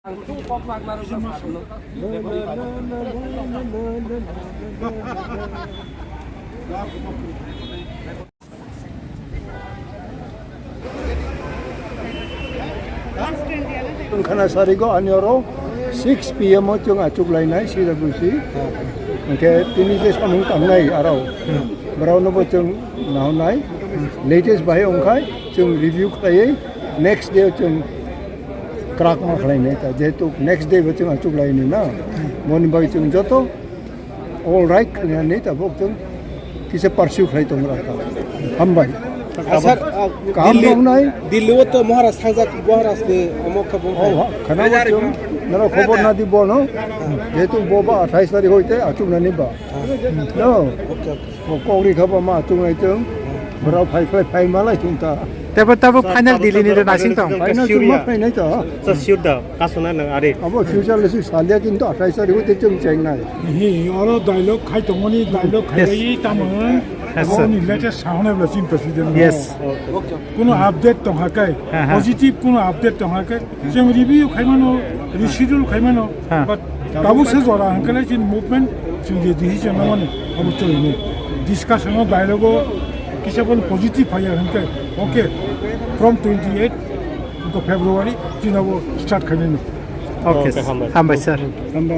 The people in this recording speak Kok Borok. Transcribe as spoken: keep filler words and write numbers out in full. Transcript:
Khana sarigo ani oro six P M o chwng achuk lainai C W C. Hwnkhe tini je samung tangnai aro borokno bo chwng nahonai. Latest bai wngkhai chwng review khlaiwi next day chwng kwrak ma khlainai ta, jehetu next day bo chwng achuk lainai na. Moni bai chwng joto all right khlainani tabuk chwng kisa pursue khlai tongra ta. Hambai. Asar, ah, Kaham Delhi, tongnai. Delhi o to Maharaj thajak, Maharaj ni omo khe bung Oh, khai. Ha, khana bo chwng nara khobor na di bono. Jehetu bo ba athais tarikh hoite achuk nani ba. No. Okay, okay. Bo kok ri kha ba ma achuk nai chwng. Borok phai khlai phai malai chwng ta. Tebo, tebo final Delhi ni de nasing tong. Final chwng ma phainai ta. Sa sure da, kasuna nang ari. Abo future le sik salia kintu athais tarikh hoite chwng chengnai. Hi, oro dialogue khai tongmani, dialogue khai Yes. bai tamo. Yes, sir. Oni latest sahone bla chin president. Yes. Kuno update tong ha kai, Aha. positive kuno update tong ha kai, chwng review khai mano, reschedule khai mano, Ha. but tabuk se jora hwnkhe lai chini movement chwng je decision nangmani abo chwng discussion o dialogue o kisa bono positive phaiya hwnkhe, okay, from twenty eight to February chini abo start khainani. Okay, Okay, hambai. hambai sir. Hambai.